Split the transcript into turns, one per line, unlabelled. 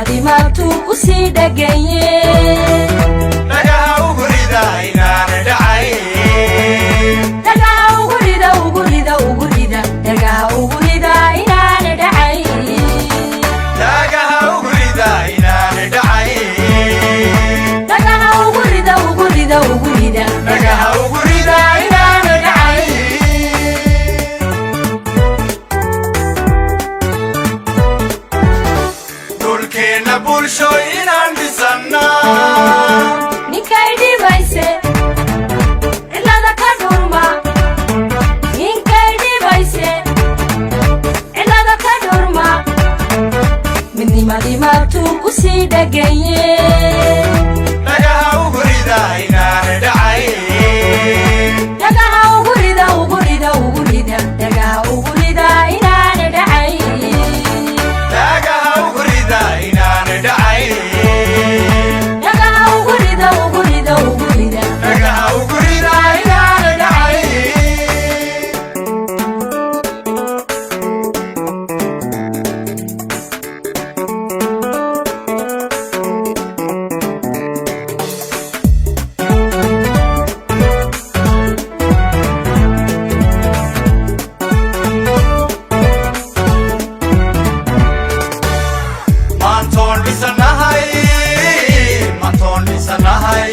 Midnimadii maantuu ku sii dhagaye.
Dhagaha ugu rida inaana dhacayn.
Dhagaha ugu rida, ugu rida, ugu rida, dhagaha ugu rida inaana dhacayn.
Dhagaha ugu rida inaana dhacayn.
Dhagaha ugu rida, ugu rida, ugu rida.
Dhagaha ugu rida inaana dhacayn. Dhulkeenna bulsho inaan dhisannaa.
Ninkay dhibayse cilada ka dhurma, ninkay dhibayse cilada ka dhurma, midnimadii maantuu ku sii dhagaye.
Dhagaha ugu rida inaana dhacayn.
Dhagaha ugu rida, ugu rida, ugu rida, dhagaha ugu rida inaana dhacayn.
Dhagaha ugu rida inaana dhacayn.
Dhagaha ugu rida, ugu rida, ugu rida.
Dhagaha ugu rida inaana dhacayn. Maantoon dhisanahay, maantoon dhisanahay,